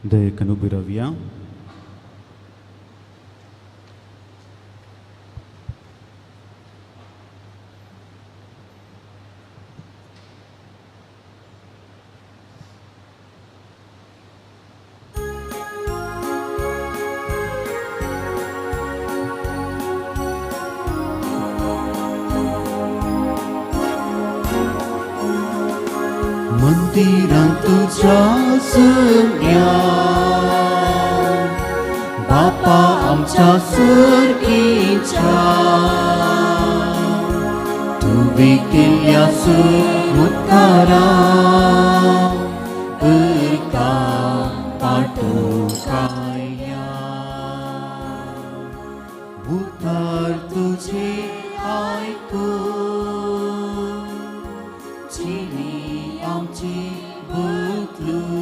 दयेकन उबी रावया. मंदिरांत तुज्या सुम्या बापा आमच्या सुर्गीच्या तुवें केल्ल्या सुमुत्कारा उरका पाटोकाया उतर तुझे आयकून जिणी आमची बदलून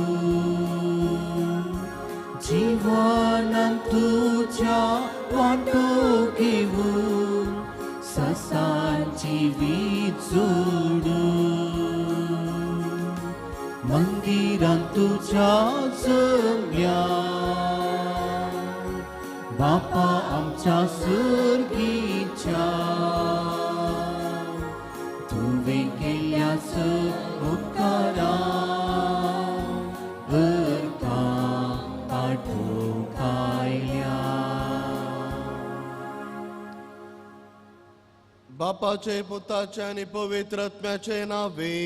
जिवनान तुज्या वांटो घेवन ससान जिवीत जोडून मंदिरान तुज्या जम्या बापा आमच्या सुर्गीच्या तुवें केल्ल्या उपकारा उरका पाठोवंक आयल्या. बापाचे पुताचे आनी पवित्र आत्म्याचे नावे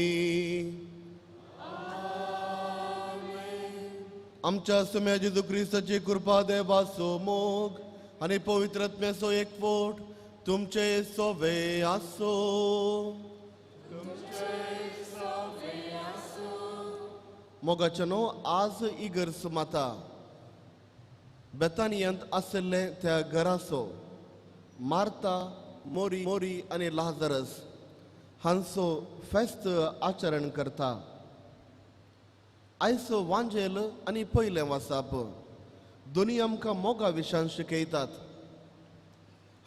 आमच्या सुम्या जेजू क्रिस्ताची कृपा देवाचो मोग आनी पवित्र आत्म्याचो एकवट तुमचे सोवे आसो. मोगाचे न्हू आज इगर्ज माता बेतानियांत आशिल्ले त्या घराचो मार्ता मोरी मोरी आनी लाजरस हांचो फेस्त आचरण करता. आयचो वांजेल आनी पयलें वासाप दोनी आमकां मोगा विशयान शिकयतात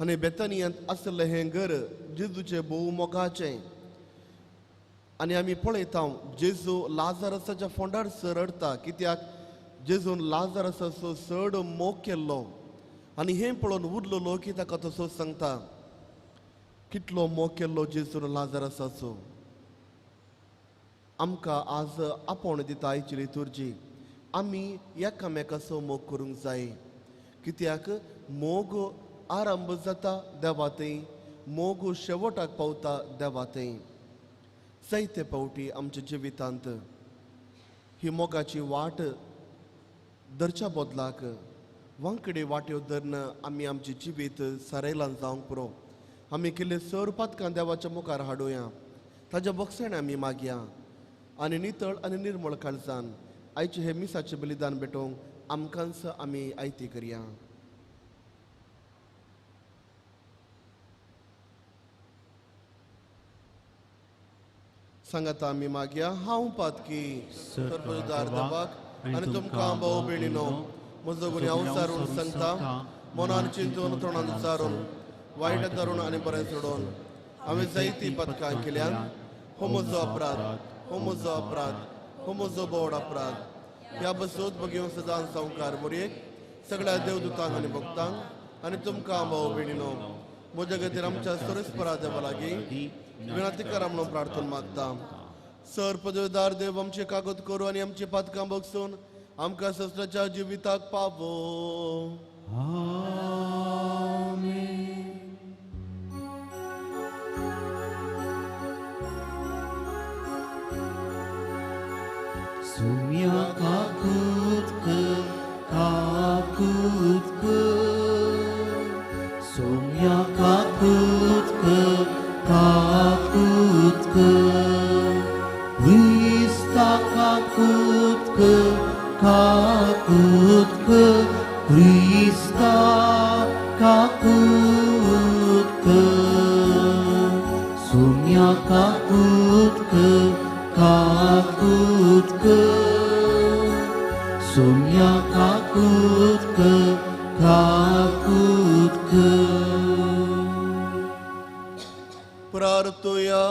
आनी बेतानियांत आशिल्लें हें घर जेजूचें भोव मोगाचें आनी आमी पळयता जेजू लाजरसाच्या फोंडार रडटा कित्याक जेजून लाजरसाचो चड मोग केल्लो आनी हें पळोवन उरलो लोक ताका तसो सांगता कितलो मोग केल्लो जेजून लाजरसाचो. आमकां आज आपोवण दिता आयची लितुर्जी आमी एकामेकाचो मोग करूंक जाय कित्याक मोग आरंभ जाता देवाथंय, मोग शेवटाक पावता देवाथंय. जायते फावटी आमच्या जिवितांत ही मोगाची वाट धरच्या बदलाक वांकडे वाट्यो धरून आमी आमचें जिवीत सारयलां जावंक पुरो. आमी केल्ले सर पातकां देवाच्या मुखार हाडुया, ताज्या बक्षाणे आमी मागया आनी नितळ आनी निर्मळ काळजान आयचें हें मिसाचें बलिदान भेटोवंक आमकांच आमी आयती करया. सांगाता आमी मागया. हांव पातकी सर्वदार देवाक आनी तुमकां भाव भयणीनो म्हजो गुन्यांव सारून सांगता मनान चिंतून तोंडान उच्चारून वायट धरून आनी बरें सोडून हांवें जायतीं पदकां केल्यान. हो म्हजो अपराध, हो म्हजो अपराध, हो म्हजो बोड अपराध. ह्या बसूत बगीवन सदां संवकार मोरयेक सगळ्या देवदूतांक आनी भक्तांक आनी तुमकां भाव भयणीनो म्हज्या खातीर आमच्या सुरेस्परा देवा लागीं विनंती करा म्हणून प्रार्थना मागता. सर पदवीदार देव आमचे कागद करू आनी आमची पातकां बगसून आमकां ससराच्या जिविताक पावो. सुम्या काकूत कर काकूत कर सुम्या काकूत कर काकूत कर क्रिस्ता काकूत कर काकूत कर क्रिस्ता काकूत कर सुम्या काकूत कर काकूत कर सुम्या काकूत कर काकूत कर. प्रार्थुया.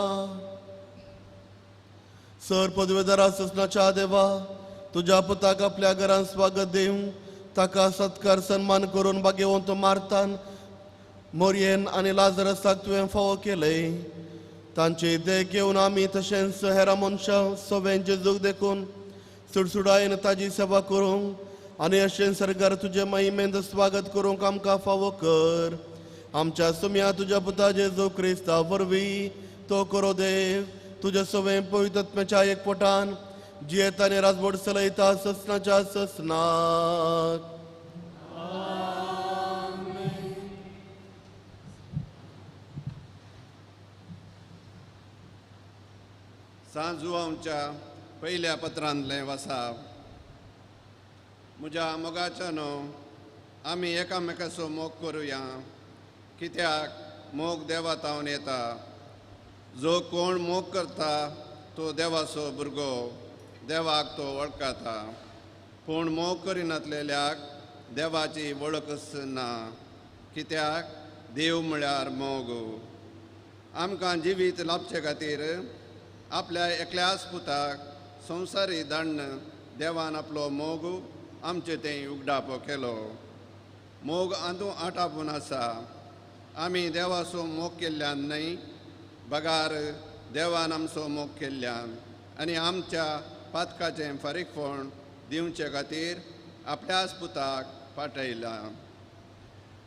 सर पदवेदारा ससनाच्या देवा तुज्या पुताक आपल्या घरान स्वागत दिवंक ताका सत्कार सन्मान करून भाग्यवंत मारतान मोरयेन आनी लाजरसाक तुवें फावो केलें. तांची देख घेवन आमी तशेंच हेरा मनशां सवें जेजूक देखून सुडसुडायेन ताजी सेवा करूंक आनी अशें सरकार तुजें महिमेंत स्वागत करूंक आमकां फावो कर. आमच्या सुम्या तुज्या पुता जेजू क्रिस्ता वरवीं तो करो देव तुज्या सवें पवित्रत्म्याच्या एकपोटान जियेता आनी राजवट चलयता ससनाच्या ससनाक. सांजुआंवच्या पयल्या पत्रांतलें वासा. म्हज्या मोगाच्या न्हू आमी एकामेकाचो मोग करुया, कित्याक मोग देवा तावन येता. जो कोण मोग करता तो देवाचो भुरगो, देवाक तो वळखता. पूण मोग करिनातलेल्याक देवाची वळखच ना, कित्याक देव म्हळ्यार मोग. आमकां जिवीत लाभचे खातीर आपल्या एकल्याच पुताक संवसारी दाण्ण देवान आपलो मोग आमचे थंय उगडापो केलो. मोग अंदू आटापून आसा. आमी देवाचो मोग केल्ल्यान न्हय, बगार देवान आमचो मोग केल्ल्यान आनी आमच्या पातकाचें फारीकपण दिवचे खातीर आपल्याच पुताक पाठयला.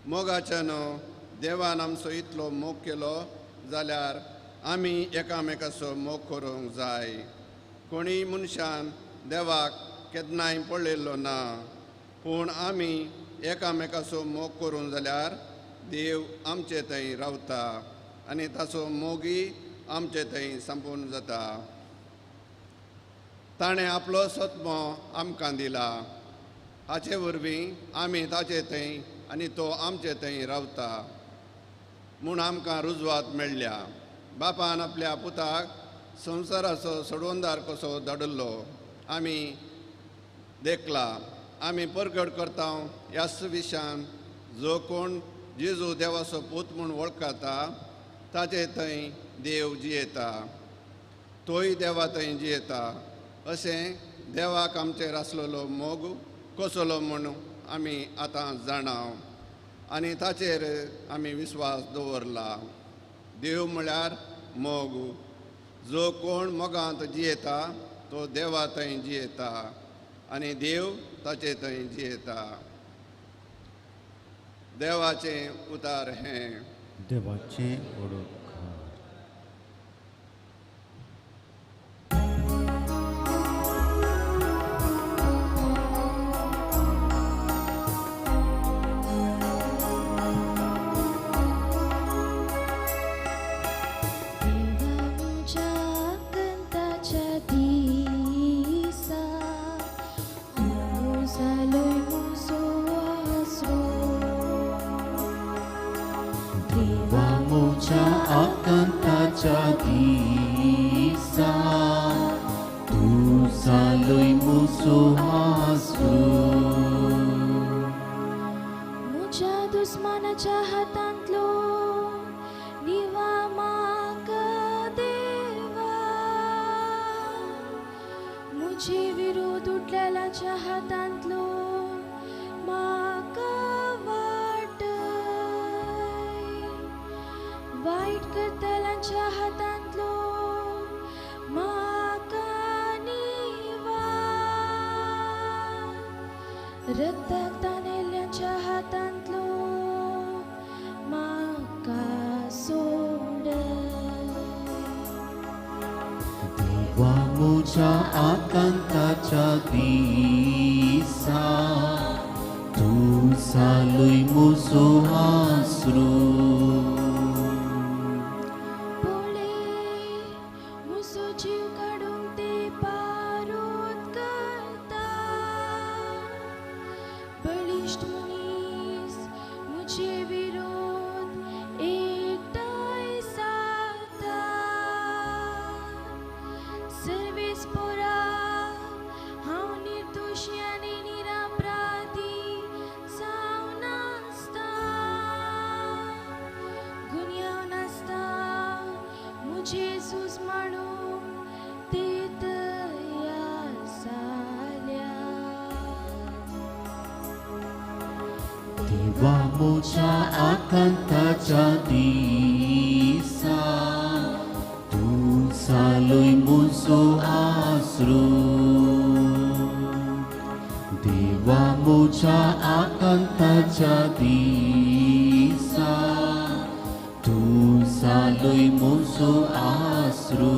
मोगाच्या न्हू देवान आमचो इतलो मोग केलो जाल्यार आमी एकामेकाचो मोग करूंक जाय. कोणीय मनशान देवाक केन्नाय पळयल्लो ना, पूण आमी एकामेकाचो मोग करूंक जाल्यार देव आमचे थंय रावता आनी ताचो मोगूय आमचे थंय संपूर्ण जाता. ताणें आपलो सत्मो आमकां दिला, हाचे वरवीं आमी ताचे थंय आनी तो आमचे थंय रावता म्हूण आमकां रुजवात मेळ्ळ्या. बापान आपल्या पुताक संवसाराचो सोडवणदार कसो धाडिल्लो आमी देखला. आमी परगट करता ह्याच विशयान जो कोण जेजू देवाचो पूत म्हूण वळखता ताचे थंय देव जियेता, तोय देवा थंय जियेता. अशें देवाक आमचेर आसलेलो मोग कसलो म्हूण आमी आतां जाणाव आनी ताचेर आमी विस्वास दवरला. देव म्हळ्यार मोग. जो कोण मोगांत जियेता तो देवा थंय जियेता आनी देव ताचे थंय जियेता. देवाचें उतार हें. देवाचें ओडोकार. दिसा तूं जालोय म्हजो आसरो. म्हज्या दुस्मानाच्या हातांतलो निवा म्हाका देवा, म्हजे विरोध उठलेल्याच्या हातांतलो म्हाका वाटय. वायट करतल्यांच्या हातांतलो म्हाका निवा, रक्ताक तानेल्यांच्या हातांतलो म्हाका सोडय. देवा म्हज्या आकांताच्या दिसा तूं जालोय म्हजो आसरो. Jesus माणून ते तयार जाल्या. देवा म्हज्या आकांताच्या दिसा तूं जालोय म्हजो आसरो देवा म्हज्या आकांताच्या दिसा तूं जालोय म्हजो आसरो.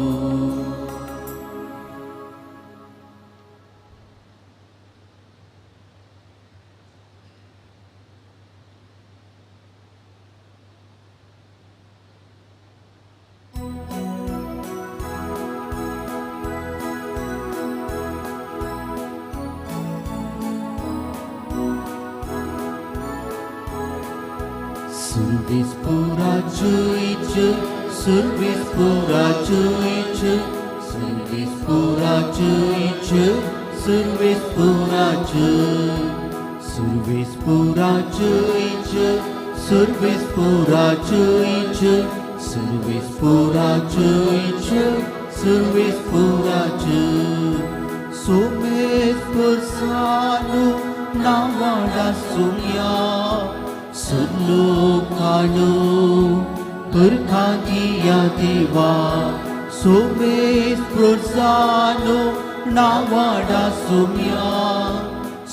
Survis pura juice, survis pura juice, survis pura juice, survis pura juice, survis pura juice, survis pura juice, survis pura juice, survis pura juice. Sumes pursanu navada sumya. सुरलोकानो पुरखादिया देवा सुमेश प्रोत्सानो नावाडा सुम्या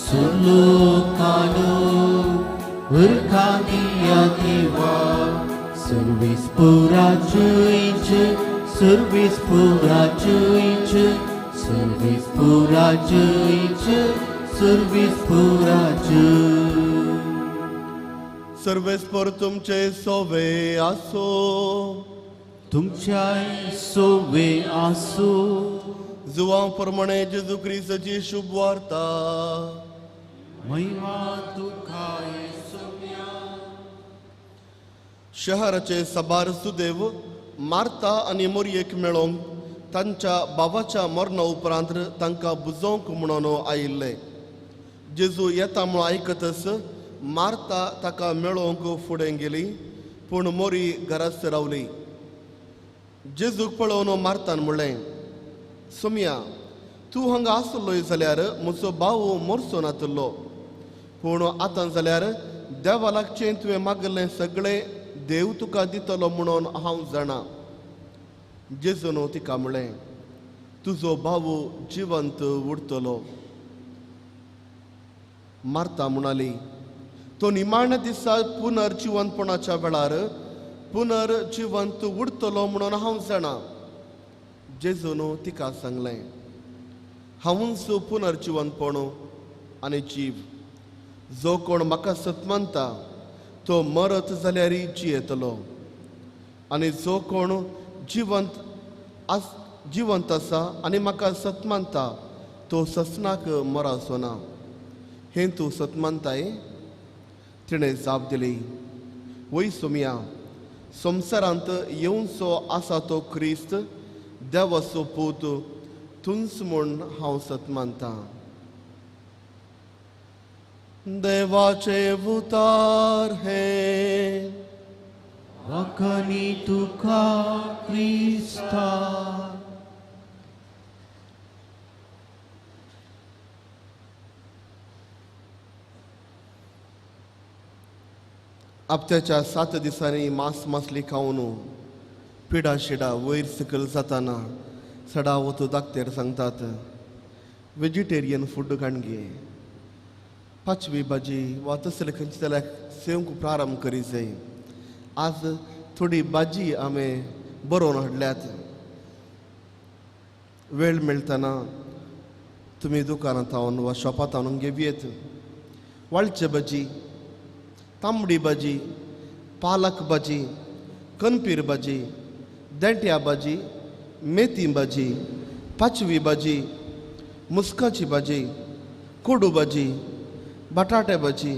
सुरलोकानो पुरखादिया देवा सर्विस पुरा जुईच सर्विस पुरा जुईच सर्विस पुरा जुईच service पुरा जुईच. सर्वेस्पर तुमचे सोवे आसो तुमच्या सोवे आसो. जुवां प्रमाणे जेजू क्रिस्ताची शुभ वार्ता. महिमा तुका येसुम्या. शहराचे सबार सुदेव मार्ता आनी मोरयेक मेळोंक तांच्या बाबाच्या मरणा उपरांत तांकां बुजोवंक म्हणून आयिल्ले. जेजू येता म्हणून आयकतच मार्ता ताका मेळोवंक फुडें गेली पूण मोरी घराच रावली. जेजूक पळोवन मार्तान म्हणलें, सोम्या तूं हांगा आसलोय जाल्यार म्हजो भाव मोरचो नातलो, पूण आतां जाल्यार देवा लागचें तुवें मागलें सगळें देव तुका दितलो म्हणून हांव जाणा. जेजून तिका म्हणलें, तुजो भाव जिवंत उरतलो. मार्ता म्हणाली, तो निमाण्या दिसा पुनर्जिवंतपणाच्या वेळार पुनर्जिवंत उरतलो म्हणून हांव जाणा. जेजून तिका सांगलें, हांवूच पुनर्जिवंतपण आनी जीव. जो कोण म्हाका सत मानता तो मरत जाल्यार जियेतलो, आनी जो कोण जिवंत आसा आनी म्हाका सत मानता तो ससनाक मराचो ना. हें तूं सत मानताय? तिणें जाप दिली, वय सोम्या, संवसारांत येवचो आसा तो क्रिस्त देवाचो पूत तूंच म्हूण हांव सत मानतां. देवाचे उतार हे वखनी तुका क्रिस्ता. आपत्याच्या 7 दिसांनी मांस मासली खावन पिडा शिडा वयर सकयल जाताना सडावत दाक्तेर सांगतात वेजिटेरियन फूड काणगे पाचवी भाजी वा तसले खंयचे जाल्यार सेवंक प्रारंभ करी जाय. आज थोडी भाजी आमी बरोवन हाडल्यात. वेळ मेळटना तुमी दुकानांत हावन वा शॉपांत हावन घेवयेत. वाळचे भाजी, तांबडी भाजी, पालक भाजी, कनपीर भाजी, देंट्या भाजी, मेथी भाजी, पाचवी भाजी, मुस्काची भाजी, कोडू भाजी, बटाटे भाजी,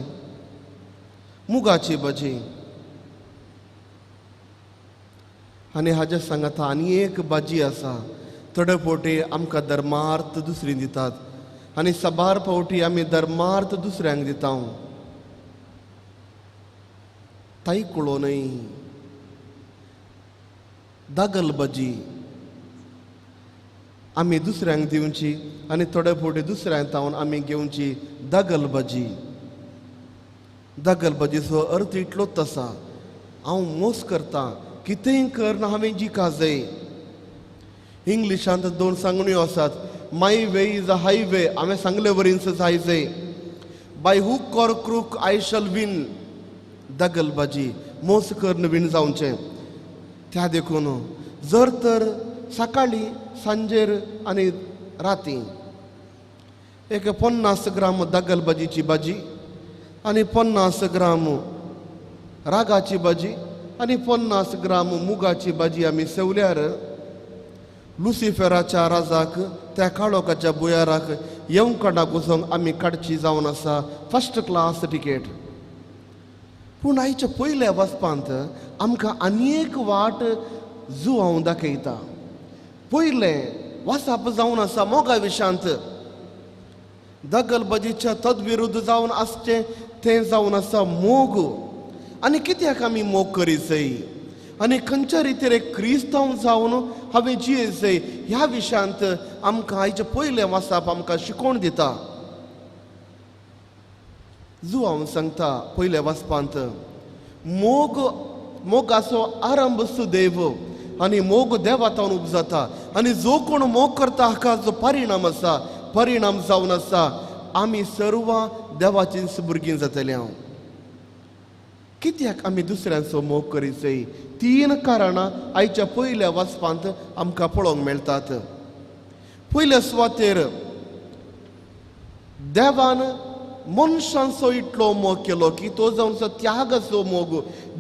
मुगाची भाजी. आनी हाज्या सांगाता आनी एक भाजी आसा. थोडे फावटी आमकां धर्मार्थ दुसरी दितात आनी साबार फावटी आमी धर्मार्थ दुसऱ्यांक दिता. तायकुळो न्हय, दागल भाजी आमी दुसऱ्यांक दिवची आनी थोडे फावटी दुसऱ्यांक तावन आमी घेवची दागल भाजी. दगलबाजीचो अर्थ इतलोच आसा, हांव मोस करता, कितेंय करना हांवें जिका जाय. इंग्लिशांत दोन सांगण्यो आसात, my way is a highway, हांवें सांगले वरींच जाय जाय. By hook or crook I shall win. दगलबाजी मोस करून विन जावचें. त्या देखून जर तर सकाळी सांजेर आनी राती एक 50 ग्राम दगलबाजीची भाजी आनी 50 ग्राम रागाची भाजी आनी 50 ग्राम मुगाची भाजी आमी सेवल्यार लुसिफेराच्या राजाक त्या काळोखाच्या भुयाराक येवकणाक वचोंक आमी काडची जावन आसा फर्स्ट क्लास तिकेट. पूण आयच्या पयल्या वचपांत आमकां आनी एक वाट जुवांव दाखयता. पयलें वासाप जावन आसा मोगा विशांत, दगलबाजीच्या तद्विरुद्ध जावन आसचें तें जावन आसा मोग. आनी कित्याक आमी मोग करीत आनी खंयच्या रितीर एक क्रिस्तांव जावन हांवें जियेजय ह्या विशयांत आमकां आयचें पयलें वासाप आमकां शिकोवन दिता. जुवांव सांगता पयल्या वाचपांत मोग, मोगाचो आरंभ सुदैव आनी मोग देवातावन उपजाता आनी जो कोण मोग करता हाका जो परिणाम आसा, परिणाम जावन आसा आमी सर्वां देवाचीं भुरगीं जातलीं. हांव कित्याक आमी दुसऱ्यांचो मोग करीत जाय? तीन कारणां आयच्या पयल्या वाचपांत आमकां पळोवंक मेळटात. पयल्या सुवातेर देवान मनशांचो इतलो मोग केलो की तो जावन त्यागाचो मोग.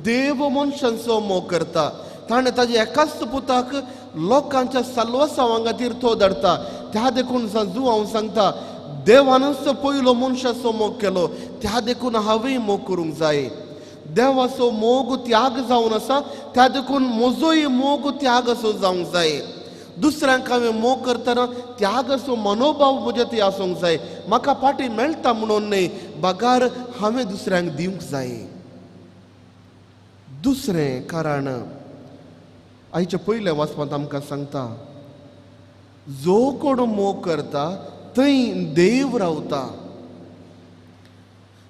देव मनशांचो मोग करता, ताणें ताज्या एकाच पुताक लोकांच्या साल्वासांवां खातीर तो धाडटा. त्या देखून जुवांव सांगता देवानच पयलो मनशाचो मोग केलो, त्या देखून हांवें मोग करूंक जाय. देवाचो मोग त्याग जावन आसा, त्या देखून म्हजोय मोग त्याग असो जावंक जाय. दुसऱ्यांक हांवें मोग करतना त्यागाचो मनोभाव म्हज्या थंय आसूंक जाय. म्हाका फाटीं मेळटा म्हणून न्हय, बगार हांवें दुसऱ्यांक दिवंक जाय. दुसरें कारण आयच्या पयल्या वाचपांत आमकां सांगता जो कोण मोग करता थंय देव रावता.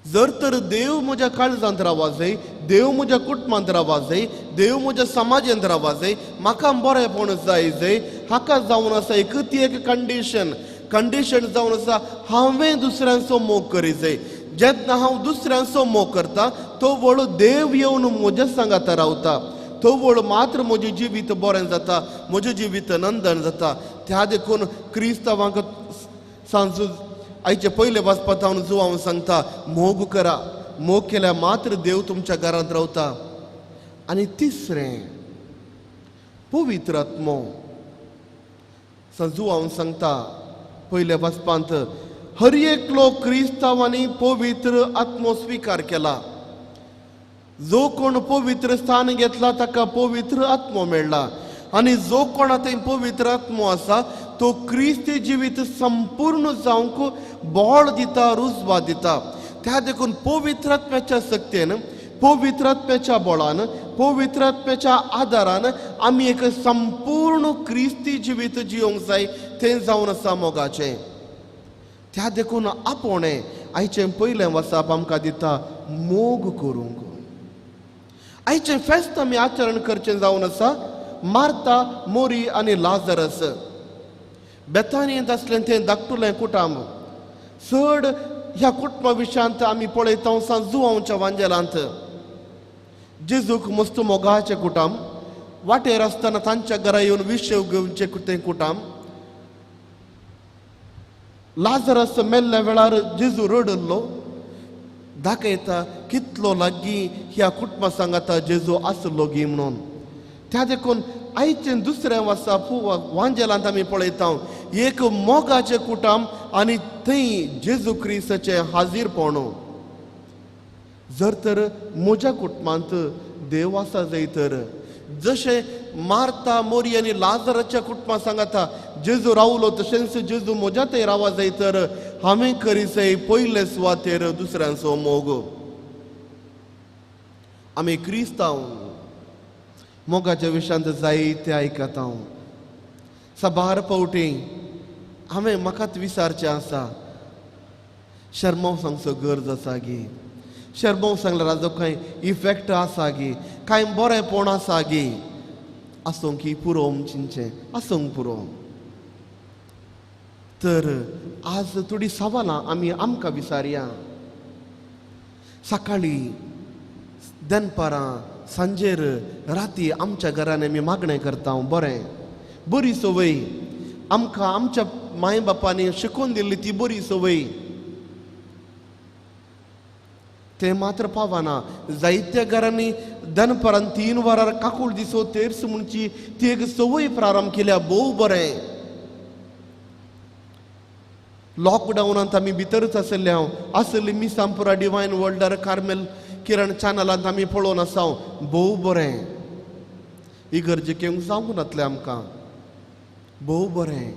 जर तर देव म्हज्या काळजांत रावा जाय, देव म्हज्या कुटुंबांत रावा जाय, देव म्हज्या समाजांत रावा जाय, म्हाका बरेंपण जाय जाय, हाका जावन आसा एक ती एक कंडिशन. कंडिशन जावन आसा हांवें दुसऱ्यांचो मोग करी जाय. जेन्ना हांव दुसऱ्यांचो मोग करता तो वळू देव येवन म्हज्या सांगाता रावता, तो वळू मात्र म्हजें जिवीत बरें जाता, म्हजें जिवीत नंदन जाता. त्या देखून क्रिस्तांवांक सांजू आयचे पयले वाचपांत हांव जुवांव सांगता मोग करा, मोग केल्यार मात्र देव तुमच्या घरांत रावता. आनी तिसरें पवित्र आत्मो. जुवांव सांगता पयल्या वाचपांत हर एकलो क्रिस्तांवांनी पवित्र आत्मो स्विकार केला. जो कोण पवित्र स्थान घेतला ताका पवित्र आत्मो मेळ्ळा आनी जो कोणा थंय पवित्र आत्मो आसा तो क्रिस्ती जिवीत संपूर्ण जावंक बळ दिता, रुजवा दिता. त्या देखून पवित्र आत्म्याच्या शक्तेन, पवित्र आत्म्याच्या बळान, पवित्र आत्म्याच्या आदारान आमी एक संपूर्ण क्रिस्ती जिवीत जियोंक जाय, तें जावन आसा मोगाचें. त्या देखून आपोवणें आयचें पयलें वाचप आमकां दिता मोग करूंक. आयचें फेस्त आमी आचरण करचें जावन आसा मार्ता, मोरी आनी लाजरस. बेतानियेंत आसलें तें धाकटुलें कुटुंब. चड ह्या कुटुंबा विशयांत आमी पळयता जुवांवच्या वांजेलांत. जेजूक मस्त मोगाचें कुटुंब, वाटेर आसतना तांच्या घरा येवन विशेव घेवचें तें कुटुंब. लाजरस मेल्ल्या वेळार जेजू रडल्लो दाखयता कितलो लागीं ह्या कुटुंबा सांगाता जेजू आसलो गी म्हणून. त्या देखून आयचें दुसरें वासा वांजेलांत आमी पळयता एक मोगाचें कुटुंब आनी थंय जेजू क्रिस्ताचें हाजीरपण. जर तर म्हज्या कुटुंबांत देव आसा जाय तर जशें मार्ता, मोरी आनी लाजराच्या कुटुंबा सांगाता जेजू रावलो तशेंच जेजू म्हज्या थंय रावा जाय तर हांवें करी जाय पयले सुवातेर दुसऱ्यांचो मोग. आमी क्रिस्तांव मोगाच्या विशयांत जायते आयकता. साबार फावटी हांवें म्हाकाच विचारचें आसा, शर्माव सांगचो गरज आसा गी? शेरबोंव सांगल्यार हाजो कांय इफेक्ट आसा गी, कांय बरेंपण आसा गी? आसूंक की पुरो चिंचें आसूंक पुरो. तर आज थोडी सवालां आमी आमकां विचारया. सकाळीं, दनपारां, सांजेर, राती आमच्या घरान आमी मागणें करता. बरें, बरी संवय आमकां आमच्या माय बापांनी शिकोवन दिल्ली ती बरी संवय. तें मात्र पावना. जायत्या घरांनी दनपारान 3 वरां काकूळ दिसो तेर्स म्हणची ती एक संवय प्रारंभ केल्या. भोव बरें. लॉकडावनांत आमी भितरच आशिल्ले. हांव आसली मिसांपुरा डिवायन वर्ल्डार कार्मेल किरण चॅनलांत आमी पळोवन आसा. भोव बरें. इगर्जेक येवंक जावंक नातलें आमकां. भोव बरें.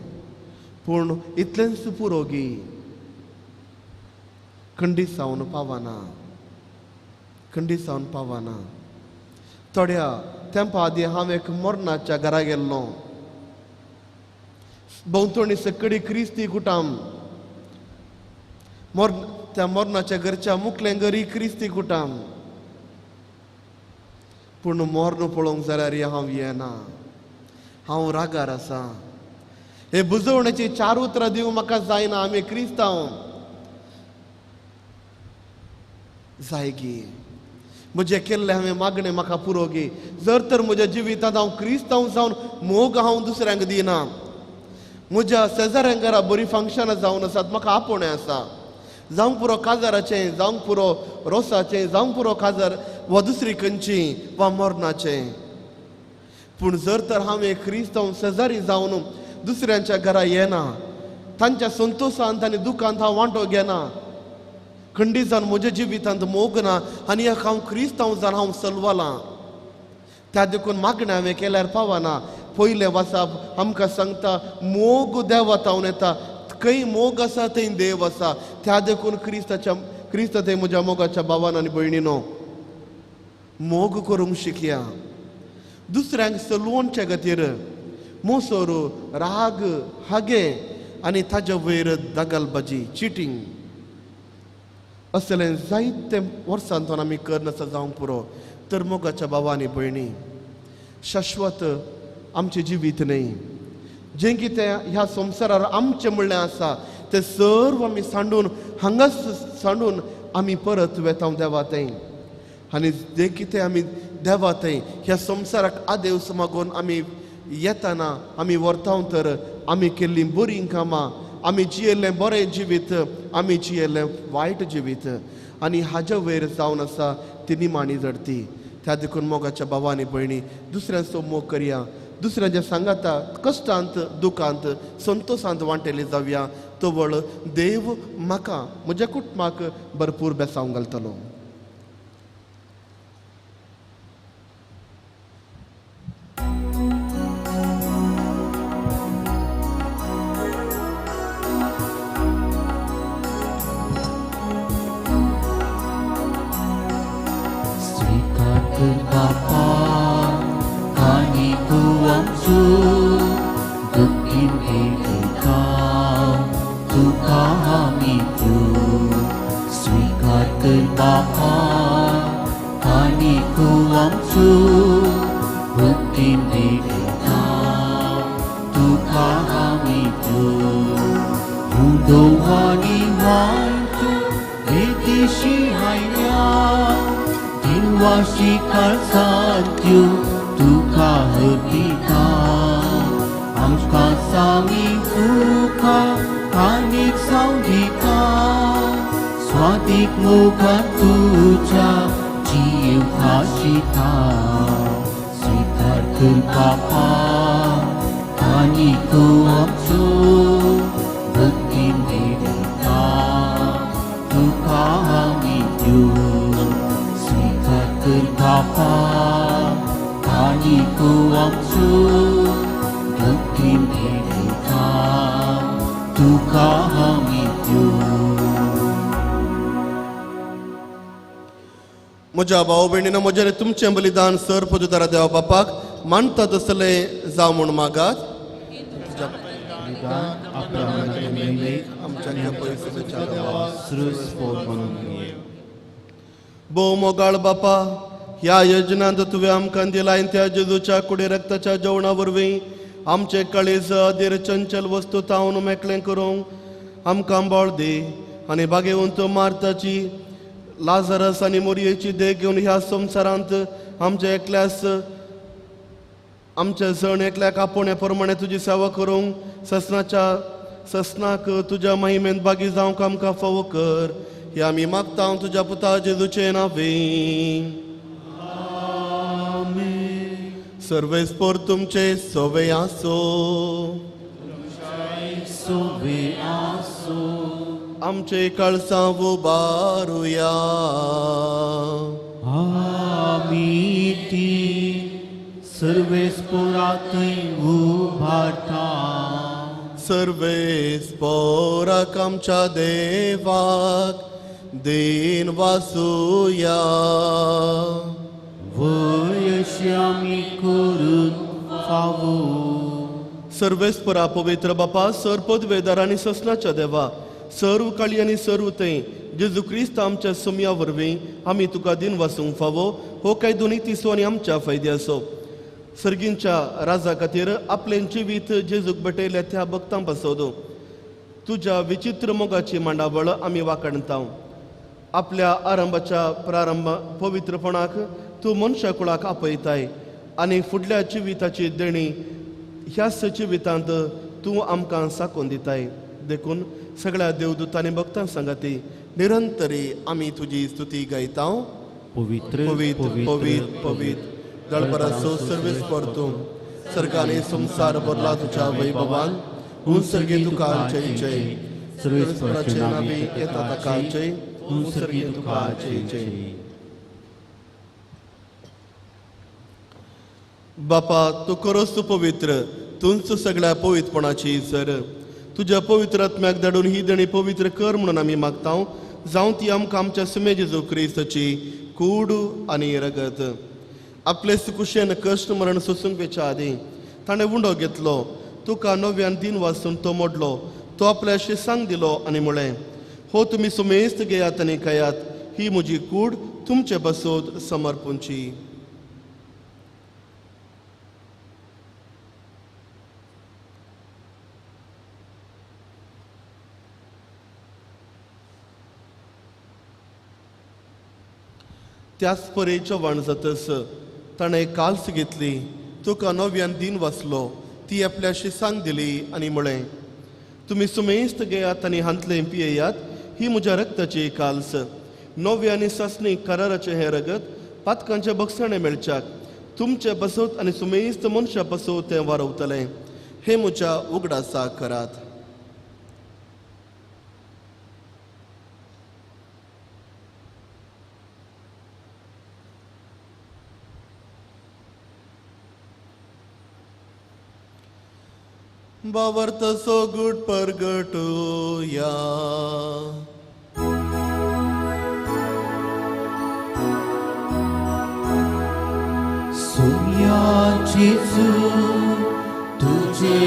पूण इतलेंच पुरो गी? खंडीत जावन पावना, खंडीत जावन पावना. थोड्या तेंपा आदीं हांव एक मरणाच्या घरा गेल्लो. भोंवतणी सकडी क्रिस्ती कुटाम. त्या मरणाच्या घरच्या मुखलें घरी क्रिस्ती कुटाम. पूण मर्ण पळोवंक जाल्यार हांव येना, हांव रागार आसा. हे बुजवण्याची 4 उतरां दिवंक म्हाका जायना. आमी क्रिस्तांव जाय गी? म्हजें केल्लें हांवें मागणें म्हाका पुरो गी? जर तर म्हज्या जिवितांत हांव क्रिस्तांव जावन मोग हांव दुसऱ्यांक दिना, म्हज्या शेजाऱ्यां घरा बरीं फंक्शनां जावन आसात, म्हाका आपोवणें आसा, जावंक पुरो काजाराचें, जावंक पुरो रोसाचें, जावंक पुरो काजार वा दुसरी खंयची वा मरणाचें, पूण जर तर हांव एक क्रिस्तांव शेजारी जावन दुसऱ्यांच्या घरा येना, तांच्या संतोशांत आनी दुखांत हांव वांटो घेना, खंडीत जावन म्हज्या जिवितांत मोग ना आनी एक हांव क्रिस्तांव जावन हांव सलवालां, त्या देखून मागणें हांवें केल्यार पावना. पयलें वाचप आमकां सांगता मोग देवा तावन येता. खंय मोग आसा थंय देव आसा. त्या देखून क्रिस्त थंय म्हज्या मोगाच्या भावान आनी भयणीनो मोग करूंक शिकया. दुसऱ्यांक सलवणचे खातीर मोसोर, राग, हागे आनी ताज्या वयर दगलबाजी, चिटींग असलें जायते वर्सांतून आमी करनासा जावंक पुरो. तर मोगाच्या भावा आनी भयणी, शाश्वत आमचें जिवीत न्हय. जें कितें ह्या संवसारार आमचें म्हणलें आसा तें सर्व आमी सांडून, हांगाच सांडून आमी परत वेता देवा थंय. आनी जें कितें आमी देवा थंय ह्या संवसाराक आदेवस मागून आमी येताना आमी व्हरता तर आमी केल्लीं बरीं कामां, आमी जियेल्लें बरें जिवीत, आमी जियेल्लें वायट जिवीत आनी हाज्या वयर जावन आसा ती निमाणी जडती. त्या देखून मोगाच्या भावा आनी भयणी, दुसऱ्यांचो मोग करया, दुसऱ्यांच्या सांगाता कश्टांत, दुखांत, संतोशांत वांटेली जावया. तवळ देव म्हाका म्हज्या कुटुंबाक भरपूर बेसांव घालतलो. म्हज्या भाव भयणीनो, म्हजें तुमचें बलिदान सर पदुतारा देवा बापाक मानता तसलें जावं म्हूण मागात. भोव मोगाळ बापा, ह्या यजनांत तुवें आमकां दिलाय त्या जेजूच्या कुडी रक्ताच्या जेवणा वरवीं आमचे कळीज अधीर चंचल वस्तू तावन मेकळें करूंक आमकां बळ दी आनी बागेवंत मार्ताची लाजरस आनी मोरयेची देख घेवन ह्या संवसारांत आमच्या एकल्यास आमच्या जण एकल्याक आपोवण्या प्रमाणे तुजी सेवा करूंक ससनाच्या ससनाक तुज्या महिमेंत बागी जावंक आमकां फावो कर. हे आमी मागता तुज्या पुता जेजूचे नांवे. सर्वेस्पोर तुमचे सोवे आसो. सोवे आसो. आमचे कळसां उबारुया. आमी ती सर्वेस्पोरांतय उबारता. सर्वेस्पोराक आमच्या देवाक दीन वासुया. वयशी आमी करून फावो. सर्वेस्परा पवित्र बापा, सर पदवेदार आनी ससनाच्या देवा, सर्व काळी आनी सर्व थंय जेजू क्रिस्त आमच्या सोम्या वरवीं आमी तुका दिन वासूंक फावो. हो कायदो नितीचो आनी आमच्या फायद्याचो. सर्गींच्या राजा खातीर आपलें जिवीत जेजूक भेटयल्या त्या भक्तां पासत तुज्या विचित्र मोगाची मांडावळ आमी वाखाणता. आपल्या आरंभाच्या प्रारंभ पवित्रपणाक तूं मनशा कुळाक आपयताय आनी फुडल्या जिविताची देणी ह्याच जिवितांत तूं आमकां साकोवन दिताय. देखून सगळ्या देवदूतांनी भक्तां सांगाती निरंतरी आमी तुजी स्तुती गायता. पवित्र पवित्र पवित्र पवित्र दळभराचो सर्वेस परतून सर्गाने संसार भरला तुझ्या वैभवान. हूं सर्गे तुका जय जय. सर्वेस्पराचे नावे येता ताका जय. हूं सर्गे तुका जय जय. बापा, तूं खरोच तूं पवित्र, तूंच सगळ्या पवित्रपणाची सर. तुज्या पवित्र आत्म्याक धाडून ही देणी पवित्र कर म्हणून आमी मागता. जावं ती आमकां आमच्या सुमे जेजू क्रिस्ताची कूड आनी रगत. आपले कुशेन कश्ट मरण सोसूंक वेच्या आदीं ताणें उंडो घेतलो, तुका नव्यान दिन वाचून तो मोडलो, तो आपल्या शिसांक दिलो आनी म्हळें, हो तुमी सुमेस्त घेयात आनी खायात, ही म्हजी कूड तुमचे बसोत समर्पूंची. त्याच परी जेवण जातस ताणें काल्स घेतली, तुका नव्यान दिन वाचलो, ती आपल्या शिसांक दिली आनी म्हळें, तुमी सुमेस्त घेयात आनी हांतलें पियेयात, ही म्हज्या रक्ताची काल्स. नव्या आनी सासणी कराराचें हें रगत पातकांचे बक्षाणें मेळच्याक तुमचे बसत आनी सुमेस्त मनशा बसत तें वारवतलें. हें म्हज्या उगडासा करात. बावर्त सोगुट परगटूया. सुम्या जेजू तुझे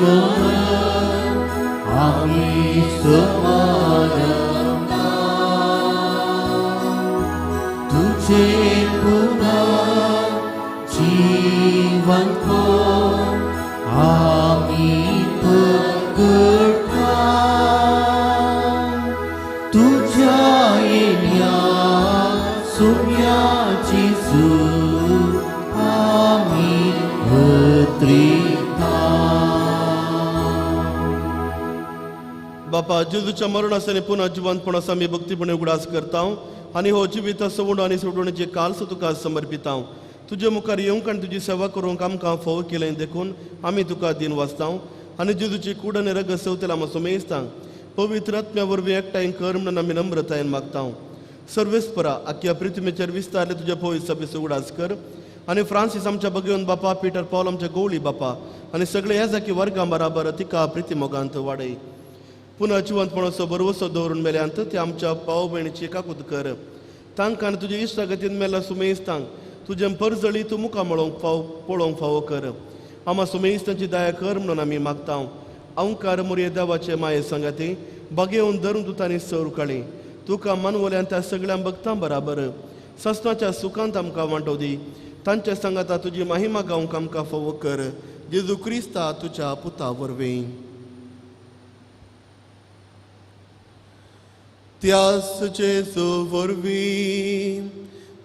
मन आमी समारता, तुझे पुनः जीवन को आमी प्रगटा. तुझ्या येण्या सुम्या जेजू आमी हत्रिता. बापा, जेजूच्या मरणास आनी पुनः जिवंतपणास आमी भक्तीपणे उगडास करता आनी हो जिवीत सवूण आनी सोडवणेचे काल्स तुका समर्पिता. तुजे मुखार येवंक आनी तुजी सेवा करूंक आमकां फावो केलें देखून आमी तुका दिन वाचता आनी जेजूची कूड आनी रगत सवतेला आमकां सुमेस्तांक पवित्र आत्म्या वरवीं एकठांय कर म्हणून आमी नम्रतायेन मागता. सर्वेस्परा आख्या पृथ्वीचेर विस्तारले तुज्या पवित्र सभेचो उगडास कर आनी फ्रांसीस आमच्या भगवंत बापा, पीटर पावल आमच्या गवळी बापा आनी सगळे ह्या जाकी वर्गां बराबर तिका प्रिती मोगांत वाडय. पुनः जिवंतपणाचो भरवसो दवरून मेल्यांत ते आमच्या भाव भयणीची काकूत कर. तांकां आनी तुजे इश्टागतीन मेल्ल्या सुमेस्तांक तुजें परजळी तूं मुखार मेळोवंक फाव पळोवंक फावो कर. आमा सुमेस्तांची दया कर म्हणून आमी मागता. अंकार मोरये देवाचे माये सांगाती बागेवन धरून दुतांनी सर काळी तुका मानवल्यान त्या सगळ्या भक्तां बराबर सस्नाच्या सुखांत आमकां वांटो दी. तांच्या सांगाता तुजी महिमा गावंक आमकां फावो कर, जेजू क्रिस्ता तुज्या पुता वरवीं. त्यास जेजू वरवीं,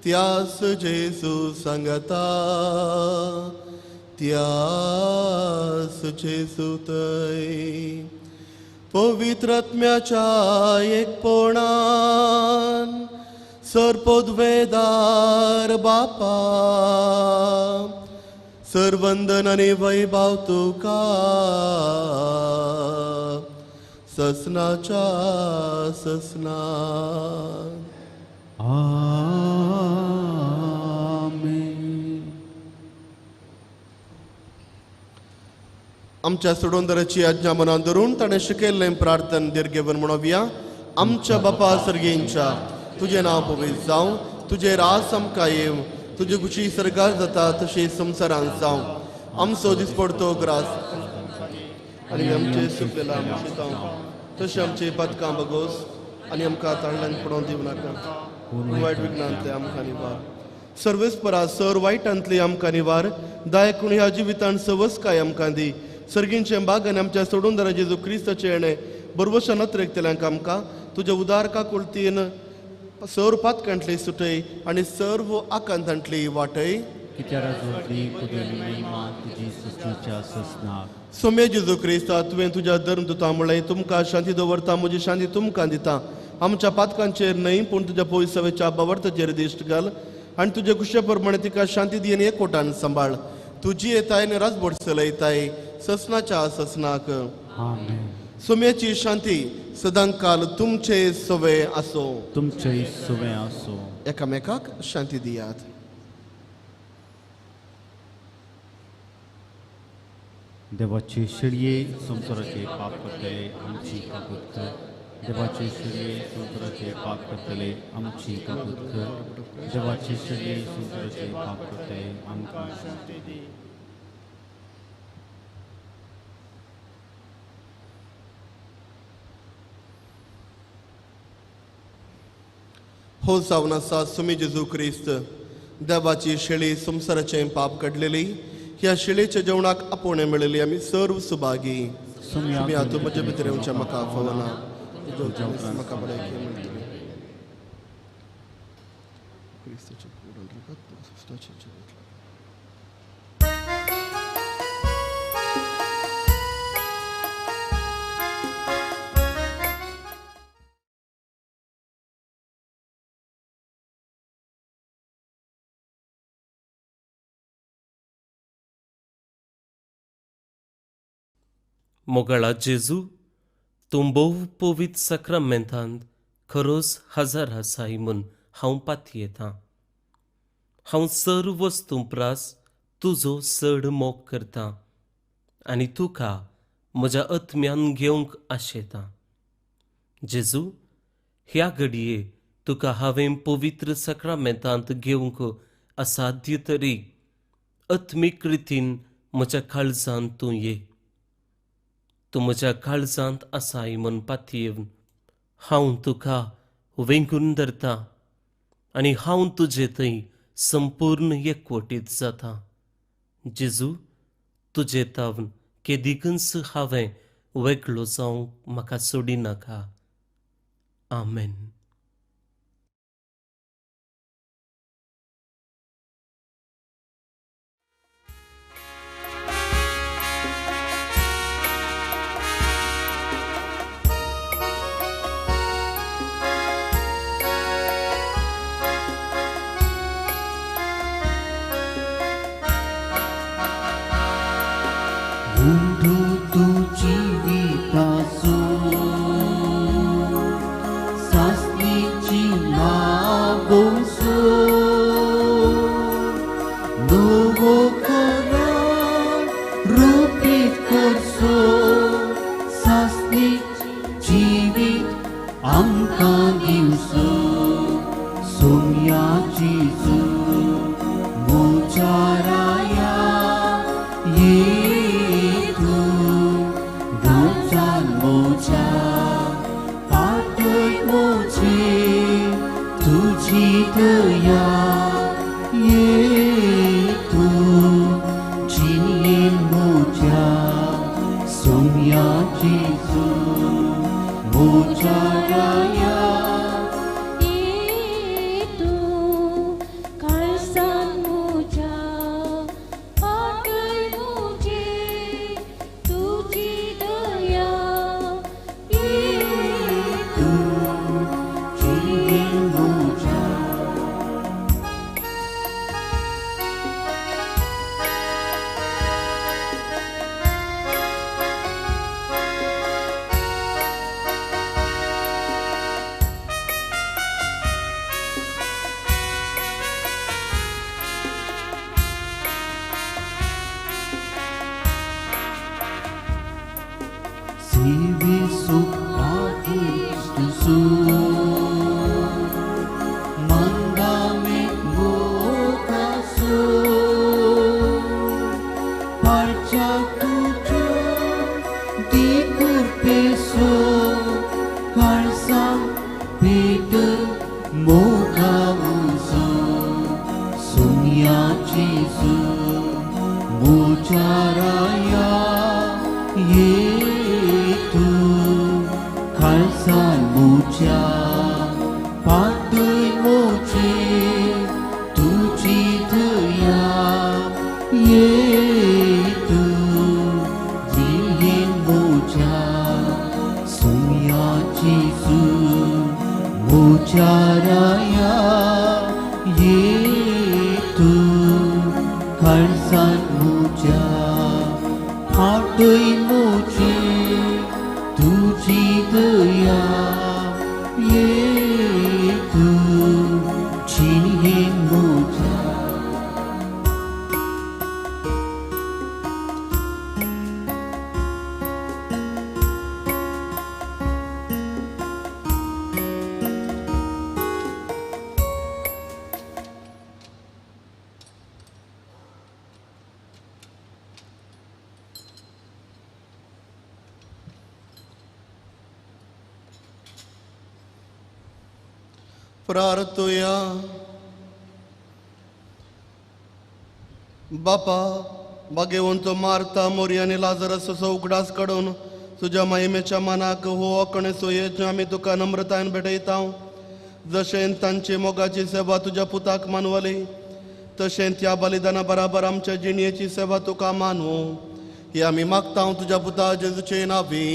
त्यास जेजू सांगता, त्यास जेजू थंय पवित्र आत्म्याच्या एकपणान सर्पोद्वेदार बापा सर्वंदन आनी वैभाव तुका ससनाच्या ससना. आमेन. आमच्या सोडोंदराची आज्ञा मनान धरून ताणें शिकयल्लें प्रार्थन दीर्घेवन म्हणोवया. आमच्या बापा सर्गेंच्या, तुजें नांव पवित्र जावं, तुजें रास आमकां येवं, तुजी खुशी सरकार जाता तशी संवसारांत जावं. आमचो दिसपडतो ग्रास आनी आमचे सुकलेला आमचे तशें आमचे पदकां बगोस आनी आमकां ताळल्यान पडोवन दिवं नाका, वायट विघ्नांतले आमकां निवार. सर्वेस्परा सर वायटांतले आमकां निवार, दायकूण ह्या जिवितान सवसकाय आमकां दी. सर्गींचे बाग आनी आमच्या सोडूनदारा जेजू क्रिस्ताचें येणें बरवशा नत्रेकतल्यांक आमकां तुज्या उदार काकुळतीन सर्व पातकांतली सुटय आनी सर्व आकांतांतली वाटय. सोम्या जेजू क्रिस्ता, तुवें तुज्या धर्मदुता म्हळें, तुमकां शांती दवरता, म्हजी शांती तुमकां दिता. आमच्या पातकांचेर न्हय पूण तुज्या पयसवेच्या बावर्ताचेर दिश्ट घाल आनी तुज्या खुशे प्रमाणे तिका शांती दी आनी एकवटान सांबाळ. तुजी येताय आनी राजबोट चलयताय ससनाच्या ससनाक. सोम्याची शांती सदांकाल तुमचे सवे आसो, तुमचे सवे आसो. एकामेकाक शांती दियात. देवाचे शेळये संवसाराचे पाप करतले आमची काकूत कर. देवाचे शेळये संवसाराचे पाप करतले आमची काकूत कर. देवाचे शेळये संवसाराचे पाप करतले आमकां शांती दी. हो जावन आसा सुमी जेजू क्रिस्त, देवाची शेळी संवसाराचें पाप काडलेली, ह्या शेळीच्या जेवणाक आपोवणें मेळिल्ली आमी सर्व सुभागी. सुमी तूं म्हजे भितर येवचें म्हाका फावना, तुज्या म्हाका भलायकी मेळटली. क्रिस्ताचें मोगाळा जेजू, तूं भोव पवित्र साक्रामेंतांत खरोच हजर आसाय म्हूण हांव पातयेतां. हांव सर्व वस्तूं प्रास तुजो चड मोग करतां आनी तुका म्हज्या आत्म्यान घेवंक आशेतां. जेजू, ह्या घडये तुका हांवें पवित्र साक्रामेंतांत घेवंक असाध्य तरी आत्मीक रितीन म्हज्या काळजांत तूं ये. तूं म्हज्या काळजांत आसाय म्हूण पातयेवन हांव तुका वेंगून धरतां आनी हांव तुजे थंय संपूर्ण एकवटीत जाता. जेजू, तुजे तावन केदिकूच हांवें वेगळो जावंक म्हाका सोडिनाका. आमेन. Mucaraya Yetu. सुम्या जेजू म्हज्या राया ये तूं खालसान म्हज्या पातय म्हजे तुजी दया ये तूं जियेन म्हज्या सुम्या जेजू म्हज्या राया ये तूं खालसान म्हज्या पातय म्हजे तुजी दया ये तूं जियेन म्हज्या. प्रार्थुया. बापा बागेवंत मारता मोरी आनी लाजरसचो उगडास काडून तुज्या महिमेच्या मानाक हो अकणेचो यज्ञ आमी तुका नम्रतायेन भेटयता. जशें तांची मोगाची सेवा तुज्या पुताक मानवली तशें त्या बलिदाना बराबर आमच्या जिणयेची सेवा तुका मानू ही आमी मागता तुज्या पुता जेजूचे नांवी.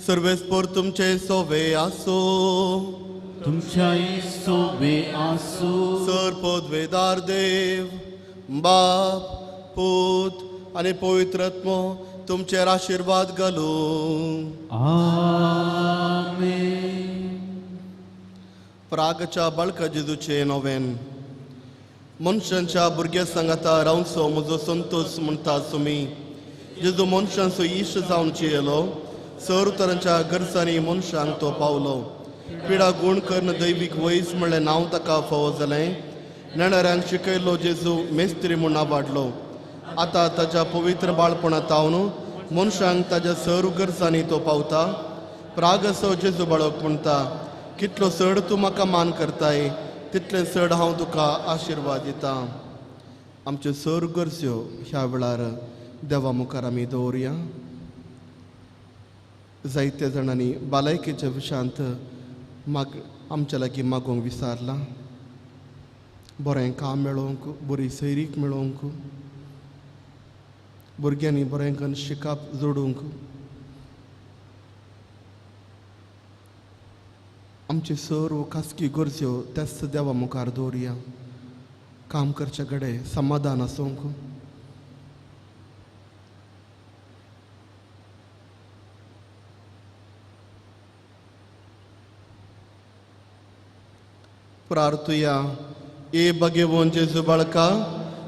सर्वेस्पोर तुमचे सोवे आसो. तुमच्याय सोवे आसो. सर पदवेदार देव बाप पूत आनी पवित्र आत्मो तुमचेर आशिर्वाद घालूं. आमेन. प्रागच्या बाळका जेजूचे नोवेन. मनशांच्या भुरग्या सांगाता रावचो म्हजो संतोष म्हणटा तुमी. जेजू मनशांचो इश्ट जावन चियेलो सर तरांच्या गरजांनी मनशांक तो पावलो. पिडा गूण करून दैवीक वयस म्हणलें नांव ताका फावो जालें. नेणाऱ्यांक शिकयलो जेजू मेस्त्री म्हूण नाबाडलो. आतां ताच्या पवित्र बाळपणांत तावन मनशांक ताच्या सर गरजांनी तो पावता. प्रागसो जेजू बाळक म्हणटा कितलो चड तूं म्हाका मान करताय तितलें चड हांव तुका आशिर्वाद दिता. आमच्यो सर गरज्यो ह्या वेळार देवा मुखार आमी दवरुया. जायत्या जाणांनी भलायकेच्या विशयांत आमच्या लागीं मागूंक विसारलां. बरें काम मेळोवंक, बरी सैरीक मेळोवंक, भुरग्यांनी बरें करून शिकप जोडूंक. आमच्यो सर्व खासगी गरज्यो त्याच देवा मुखार दवरुया. काम करचे कडेन समाधान आसूंक. प्रार्थुया. ए बगेवन जेजू बाळका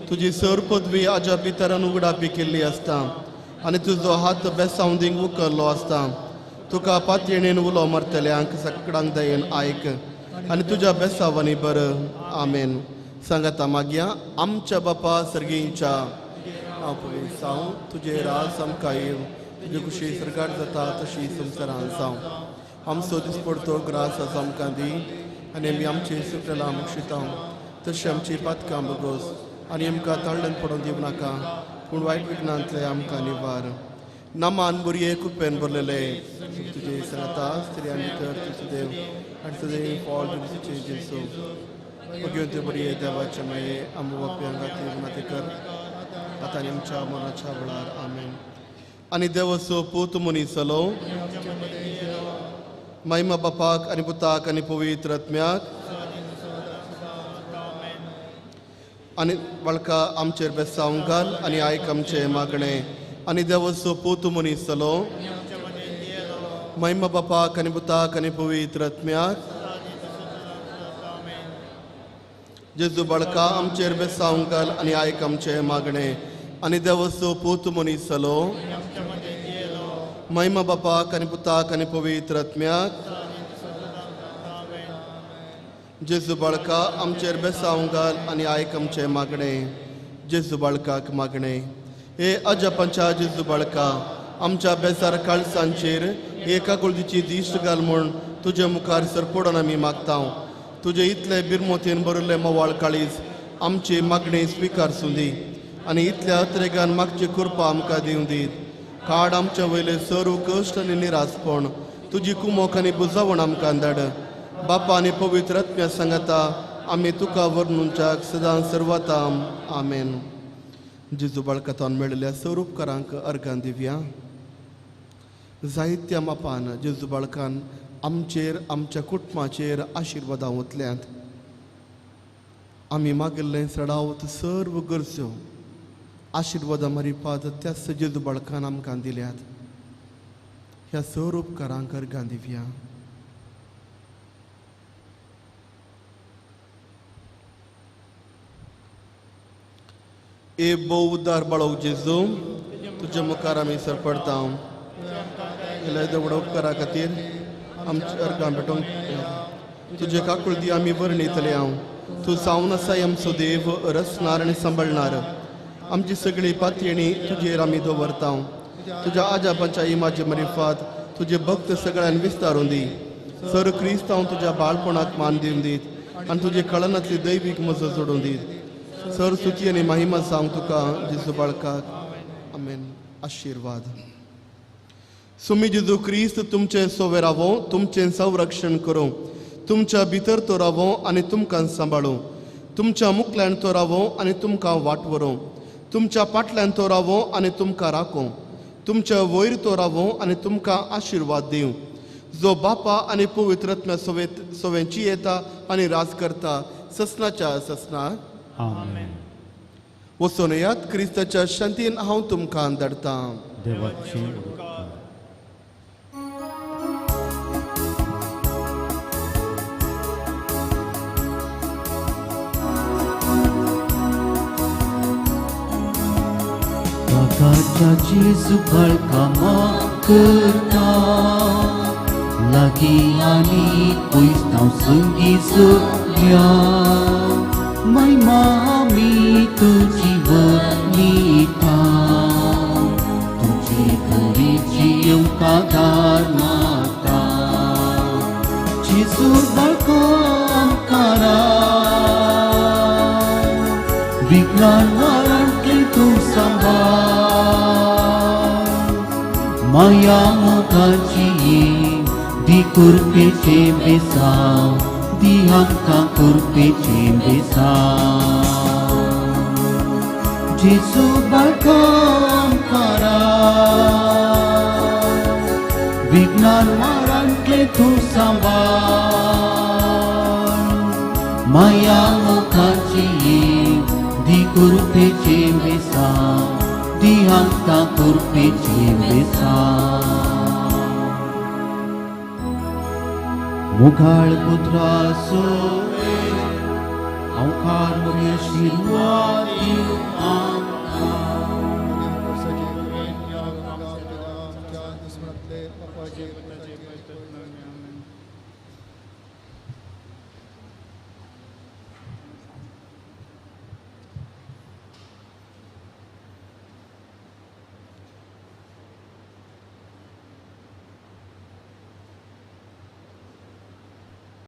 तुजी सर पदवी आज्या पितरान उगडापी केल्ली आसता आनी तुजो हात बेसावंदींक उखल्लो आसता. तुका पातयेणेन उलो मारतल्यांक सगळ्यांक दयेन आयक आनी तुज्या बेसावांनी बर. आमेन. सांगाता मागया आमच्या बापा सर्गींच्या हांव पवित्र जावं, तुजें राज आमकां येवं, तुजी खुशी सरकार जाता तशी संवसारान जावं. आमचो दिसपडतो ग्रास आज आमकां दी आनी आमी आमचे सुकलेला मुक्षिता तशी आमची पातकां बगोस आनी आमकां ताळ्ळेन पडोवन दिवं नाका पूण वायट विघ्नांतले आमकां निवार. नामान बुरये कुपेन भरलेले तुजे सांगता स्त्रियां भितर तुजो देव आनी तुजें फळ तुजें जेजू. भगवंत बरये देवाचे माये आमकां बाप्यां खातीर नाते कर आतां आनी आमच्या मरणाच्या वेळार. आमेन. आनी देवाचो पूत मनीस जालो महिमा बापाक आनी पुताक आनी पवित्र आत्म्याक. आनी बाळका आमचेर बेसावंक घाल आनी आयक आमचें मागणें. आनी देवाचो पूत मनीस जालो महिमा बापाक आनी पुताक आनी पवित्र आत्म्याक. जेजू बाळका आमचेर बेसावंक घाल आनी आयक आमचें मागणें. आनी देवाचो पूत मनीस जालो महिमा बापाक आनी पुताक आनी पवित्र आत्म्याक. जेजू बाळका आमचेर बेसावंक घाल आनी आयक आमचें मागणें. जेजू बाळकाक मागणें. हे अजपांच्या जेजू बाळका आमच्या बेजार काळसांचेर एका कुळदीची दिश्ट घाल म्हूण तुजे मुखार सरपडून आमी मागता. तुजे इतले बिरमोतीन भरिल्ले मवाळ काळीज आमची मागणी स्विकारसूं दी आनी इतल्या अत्रेगान मागची कृपा आमकां दिवं दीत. काड आमच्या वयले सर्व कश्ट आनी निरासपण, तुजी कुमोक आनी बुजावण आमकां धाड. बापा आनी पवित्र आत्म्या सांगाता आमी तुका वर्णुंच्याक सदां सर्वताम. आमेन. जेजू बाळकातान मेळिल्ल्या सर्व उपकारांक अर्गां दिवया. जायत्या मापान जेजू बाळकान आमचेर आमच्या कुटुंबाचेर आशिर्वादां ओतल्यांत. आमी मागिल्लें चडावत सर्व गरजो आशिर्वादां मारिपाद त्याच जेजू बाळकान आमकां दिल्यात. ह्या सर्व उपकारांक अर्गां दिवया. ए भोव उद्दार बाळोक जेजू, तुज्या मुखार आमी सरपडता. व्हड उपकारा खातीर आमच्या अर्गां भेटोवंक तुजे काकुळती आमी वर्णितले. हांव तूं जावन आसाय आमचो देव, रचणार आनी सांबाळणार. आमची सगळी पातयेणी तुजेर आमी दवरता. तुज्या आजापांच्या इमाजे मरिफात तुजे भक्त सगळ्यान विस्तारून दी. सर क्रिस्तांव तुज्या बाळपणाक मान दिवन दीत आनी तुजे कळनांतली दैवीक मजत जोडून दीत. सर स्तुती आनी महिमा सांग तुका जेजू बाळकाक. आमेन. आशिर्वाद. सुमी जेजू क्रिस्त तुमचे सोवे रावो, तुमचें संरक्षण करूं, तुमच्या भितर तो रावो आनी तुमकां सांबाळूं, तुमच्या मुखल्यान तो रावो आनी तुमकां वाट व्हरूं, तुमच्या फाटल्यान तो रावो आनी तुमकां राखूं, तुमच्या वयर तो रावो आनी तुमकां आशिर्वाद दिवं. जो बापा आनी पवित्र आत्म्या सोवेंची येता आनी राज करता ससनाच्या ससना. आमेन. वचून येयात, क्रिस्ताच्या शांतीन हांव तुमकां धाडटां. देवाचे काकाच्या जेजू बाळका करता लागीं आनी पयस हांव संगी सगल्या महिमा आमी तुजी वर्णिता. तुजी बरीची येवकादार मागता जेजू बाळका आमकां विघ्नान मारांतलें तूं सांबाळ. माया मोगाची दी कृपेचें बेसांव, दी आमकां कृपेचें बेसांव. जेजू बाळका आमकां विघ्नान मारांतलें तूं सांबाळ. माया मोगाची दी कृपेचें बेसांव, दी आमकां कृपेचें बेसांव. मुखाळ पुत्रा सोवे हांवकार म्हगे आशिर्वाद दिवं.